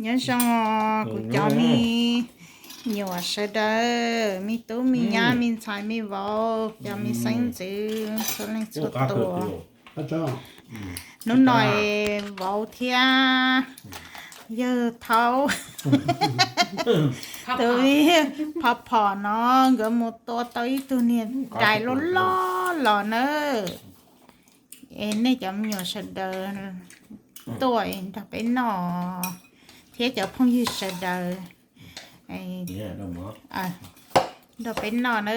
Nyob zoo kuv cov me nyuam sawv daws, me tub me nyab, me ntxhais me vauv, cov me xeeb ntxwv txhua leej txhua tus. Hnub no vauv thiab yawg thaub tus phom phom no nkawd mus tua tau ib tug niag dais loj loj los na. Es nej cov me nyuam sawv daws tuaj nrog peb noj thiab cov phooj ywg sawv daws nrog peb noj na.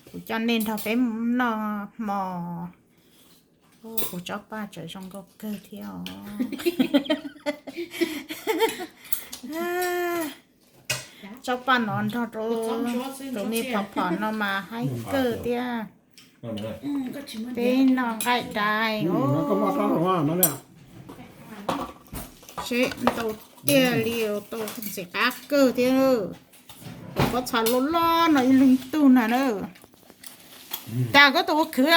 Kuv coj nej nrog peb noj hmo. Kuv tsob paj tseem zoo nkauj kawg thiab os. Tsob paj no nrog rau tus me phom phom no mas haib kawg thiab. Peb noj nqaij dais os. Seb ntau tiag li, tau ntxim qab kawg thiab. Pob txha loj loj no ib leeg ib tug na na. Cas koj tus ua khwv,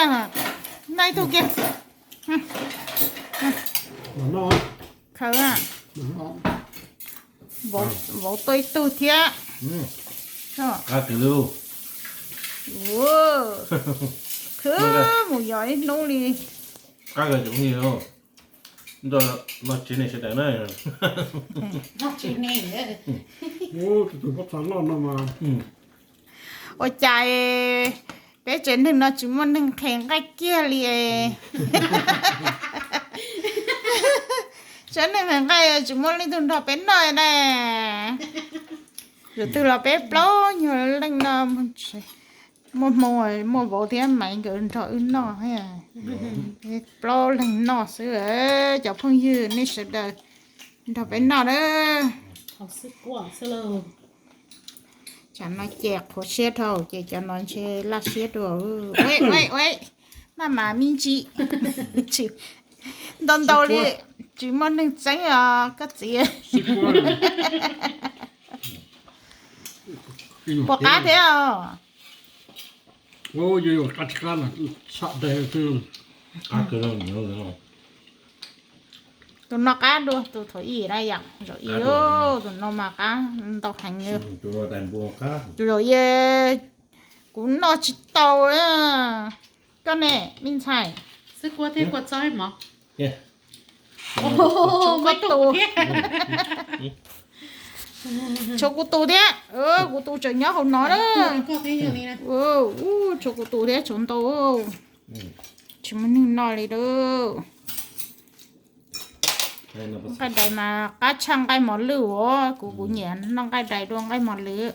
noj ib tug kiag. Khwv, vauv tuaj ib tug thiab. Khwv mus yos ib hnub li. Noj tsev nej sawv daws na. Tus pob txha loj no mas. Ua cas peb tsev neeg no tsis muaj neeg qhia nqaij kiag li. Tsev neeg qhia nqaij tsis muaj leej twg nrog peb noj na. Yus twg los peb plaub nyuag leej no, muaj hmoo muaj vauv thiab Maiv nkawd nrog wb noj, plaub leeg noj xwb. Cov phooj ywg nej sawv daws nrog peb noj na. Tsam no ces qhuav siab dhau ces cov no ntshe laj siab dua. Maj mam me ntsis, ntau ntau li, tsis muaj neeg txeeb os koj txiv. Puas qab thiab os? Tus no qab dua tus thaum ib na yom, zaum ib, tus no mas qab ntau heev li. Tus zaum ib kuv noj tsis tau. Koj ne me ntxhais? Tshuav kuv tus thiab, kuv tus tseem nyob hauv no na. Tshuav kuv tus thiab, tshuav ntau, tsis muaj neeg noj li lauj. Nqaij dais mas qab tshaj nqaij mos lwj os, kuv kuv nyiam noj nqaij dais dua nqaij mos lwj.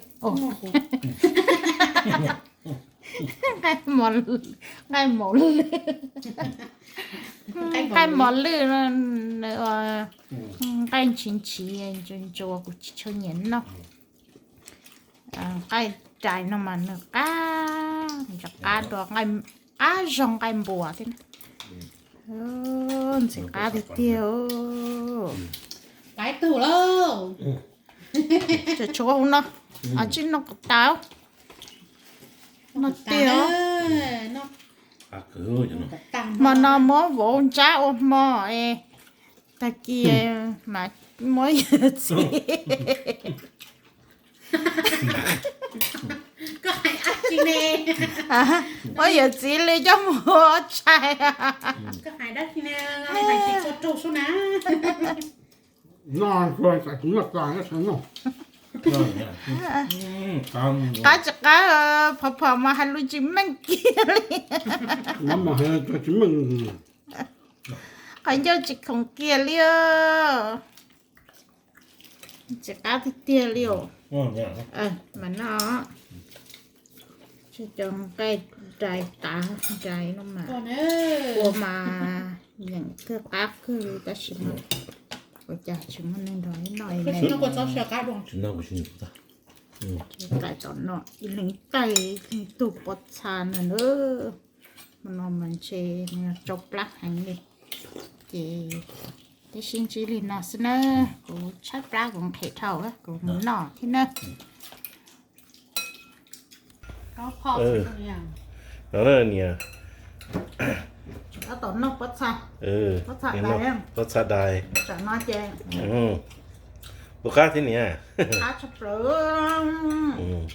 Nqaij mos lwj, nqaij mos lwj, nqaij ntshiv ntshiv ntsuas ntsuas kuv tsis tshua nyiam noj. Nqaij dais no mas nws qab, qab dua, qab zog nqaij npuas thiab. Ntxim qab tiag tiag. Tshuav hauv no, tsib noj kuv tas, noj tiag. Hmo no muab vauv ntsab ua hmo es tag kis mas muab yawm txiv, muab yawm txiv li coj mus ua tshais. Qab tsis qab, phom phom mas hais lus tsis meej kiag li. Qhov ncauj tsis khoom kiag li. Tsis qab tiag tiag li os. Mas no cov nqaij dais tav dais no mas ua mas yeem kawg qab kawg li tab sis mas ua cas tsis muaj neeg nrog noj li. Tsis noj kuv tsis noj. Tais tom no ib leeg ib tais, ib leeg tug pob txha no na. Hmo no mas ntshe tsau plab heev li, ces tib sib ntsib li no xwb na. Kuv tshaib plab kuv nqhis dhau kuv mus noj thiab na. Niam, Tab tom noj pob txha, pob txha dais, pob txha dais. Tsam no ces puas qab thiab niam? Qab tshaj plaws.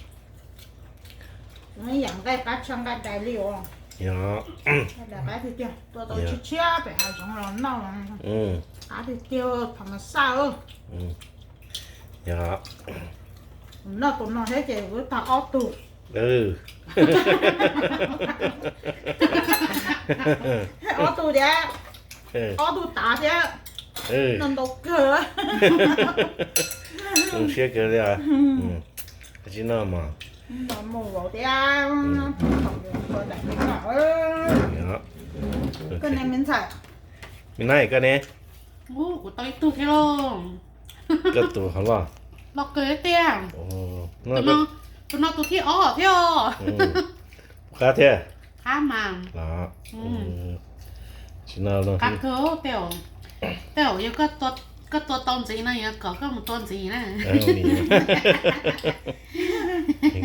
Ib yam nqaij qab tshaj nqaij dais li os. Yog. Nqaij dais qab tiag tiag, tua tau tshiab tshiab pem hav zoov los noj. Qab tiag tiag, tham mas xaj. Yog. Noj tus no thiab ces kuv tag ob tug. Ob tug thiab. Ob tug tav thiab. Noj ntau kawg. Zoo siab kawg li. Tsis noj mas. Mus vauv thiab. Koj ne me ntxhais? Me nab koj ne? Kuv tau ib tug thiab lauj. Koj tus hov loj. Loj kawg tiag. Tus no tus thib ob thiab. Qab thiab. Qab mas. Qab kawg. Tej zaum yog koj tua tau ntxiv no yog kom koj mus tua ntxiv na. Ib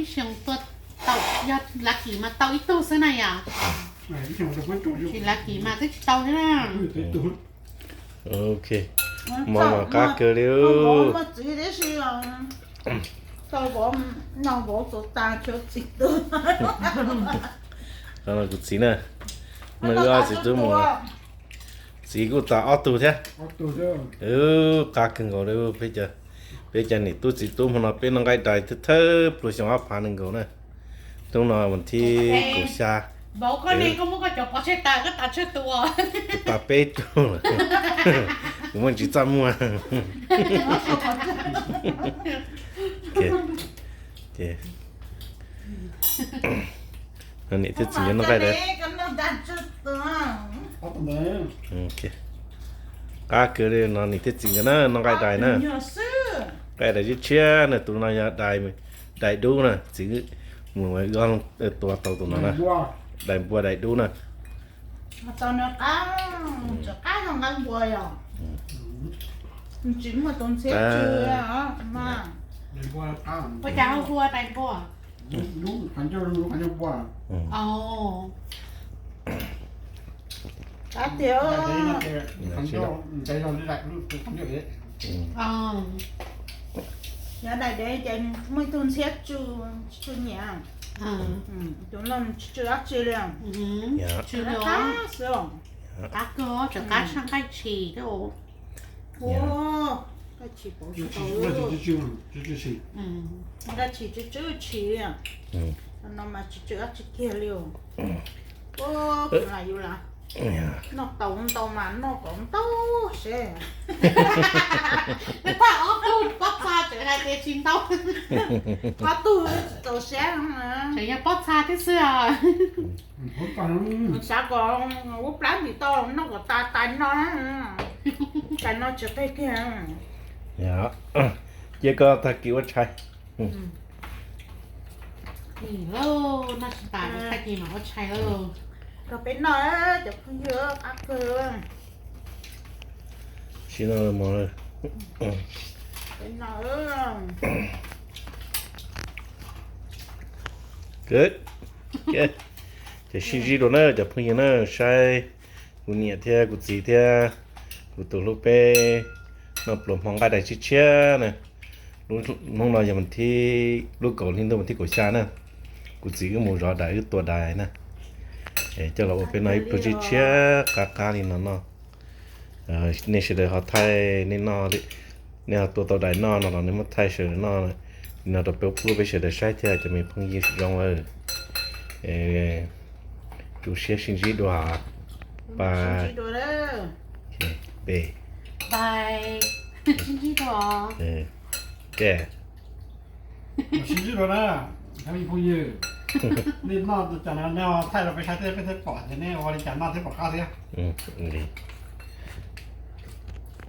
xyoo tua tau, yog lucky mas tau ib tug xwb na yom. Tsis lucky mas twb tsis tau thiab na. Ok, mov mas qab kawg li. Muaj txiv tib si, tau vauv, no vauv tus tas tsis txiv tus. Kuv txiv na, nws wb ob txiv tub mus, txiv kuj tas ob tug thiab. Qab kawg nkaus li. Peb cov niam tub txiv tub hmo no peb noj nqaij dais thawj thawj pluas xyoo ob phav nees nkaum na. Hnub no vas thib kaum xya. Tus tas peb tug lawm. Kuv muaj ntsis txaj muag. Ces niam thiab txiv nkawd noj nqaij dais. Qab kawg li no niam thiab txiv nkawd na noj nqaij dais na. Nqaij dais tshiab tshiab na, tus no yog dais dub na, txiv mus ua tua tau tus no na. Dais npua dais dub na. Tsis muaj tus ntxhiab tsw. Ua cas hu ua dais npua? Qab tiag. Yog dais dev ces muaj ib tug ntxhiab tsw, tsw nyiam. Tus no tsis tsw dab tsi li. Tsw qab xwb. Qab kawg, tsw qab tshaj nqaij tshis thiab. Nqaij tshis pauv tsis tau. Nqaij tshis tsw tsw tshis li. No mas tsis tsw dab tsi kiag li. Kuv lam yus lam noj tau ntau mas noj kom ntau seb. Nws thaj ob tug pob txha tseem hais tias tsis ntau. Ob tug txaus siab. Tseem yog pob txa thiab xwb os. Xav kom ua plab ntim tau noj kom tas tais no. Tais no tsis qig kiag. Cia koj tag kis ua tshais. Noj tsis tas tag kis mam ua tshais lauj. Rau peb noj cov phooj ywg, qab kawg. Sim no mov. Peb noj. Ces sib ntsib dua na cov phooj ywg na, saib kuv niam thiab kuv txiv thiab kuv tus hlub peb noj pluas hmo nqaij dais tshiab tshiab na. Hnub no yog mas thib, lub kaum hli ntuj mas thib kaum xya na. Kuv txiv wb mus zov dais wb tua dais na. Coj los ua peb noj ib pluag tshiab tshiab qab qab li no noj. Nej sawv daws ho thaij nej noj, nej ho tua tau dais noj no los nej muab thaij sawv daws noj li no rau peb pub peb sawv daws saib thiab cov me phooj ywg zoo lawm. Zoo siab sib ntsib dua. Bye. Bye. Sib ntsib dua. Sib ntsib dua na, cov me phooj ywg. Nej noj cas no nej thaij rau peb saib thiab peb thiaj pom tias nej ua li cas noj thiab pom qab thiab.